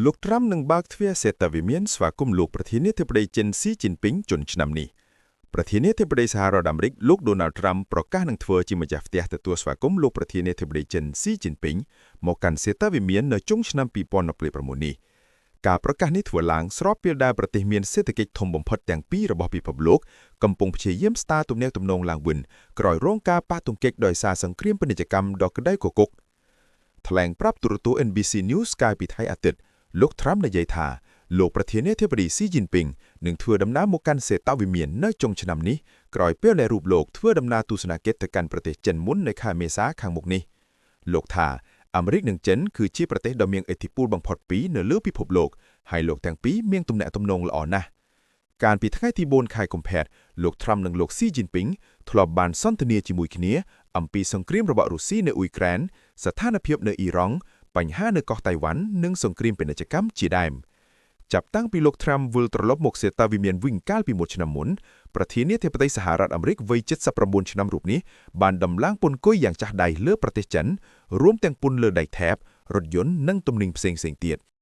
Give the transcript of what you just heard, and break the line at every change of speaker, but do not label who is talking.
លោកត្រាំនឹងបើកទ្វារសេតវិមានស្វាគមន៍លោកប្រធានាធិបតីចិនស៊ីជីនពីងចុងឆ្នាំនេះប្រធានាធិបតីសហរដ្ឋអាមេរិកលោកដូណាល់ត្រាំប្រកាសនឹងធ្វើជាម្ចាស់ផ្ទះទទួលស្វាគមន៍លោកប្រធានាធិបតីចិនស៊ីជីនពីងមកកាន់សេតវិមាននៅចុងឆ្នាំ2026នេះការប្រកាសនេះធ្វើឡើងស្របពេលដែលប្រទេសមានសេដ្ឋកិច្ចធំបំផុតទាំងពីររបស់ពិភពលោកកំពុងព្យាយាមស្ដារទំនាក់ទំនងឡើងវិញក្រោយរងការប៉ះទង្គិចដោយសារសង្គ្រាមពាណិជ្ជកម្មដ៏ក្តៅគគុកថ្លែងប្រាប់ទូរទស្សន៍ NBC News កាលពីថ្ងៃអាទិត្យលោកត្រាំនិយាយថាលោកប្រធានាធិបតីស៊ីជីនពីងនឹងធ្វើដំណើរមកកាន់សេតវិមាននៅចុងឆ្នាំនេះក្រោយពេលដែលរូបលោកធ្វើដំណើរទស្សនកិច្ចទៅកាន់ប្រទេសចិនមុននៅខែមេសាខាងមុខនេះលោកថាអាមេរិកនិងចិនគឺជាប្រទេសដ៏មានឥទ្ធិពលបំផុតពីរនៅលើពិភពលោកហើយលោកទាំងពីរមានទំនាក់ទំនងល្អណាស់កាលពីថ្ងៃទី4ខែកុម្ភៈលោកត្រាំនិងលោកស៊ីជីនពីងធ្លាប់បានសន្ទនាជាមួយគ្នាអំពីសង្គ្រាមរបស់រុស្ស៊ីនៅអ៊ុយក្រែនស្ថានភាពនៅអ៊ីរ៉ង់បញ្ហានៅកោះតៃវ៉ាន់និងសង្គ្រាមពាណិជ្ជកម្មជាដើមចាប់តាំងពីលោកត្រាំវិលត្រឡប់មកសេតវិមានវិញកាលពីមួយឆ្នាំមុនប្រធានាធិបតីសហរដ្ឋអាមេរិកវ័យ79ឆ្នាំរូបនេះបានដំឡើងពន្ធគុយយ៉ាងចាស់ដៃលើប្រទេសចិនរួមទាំងពន្ធលើដែកថែបរថយន្តនិងទំនិញផ្សេងៗទៀត។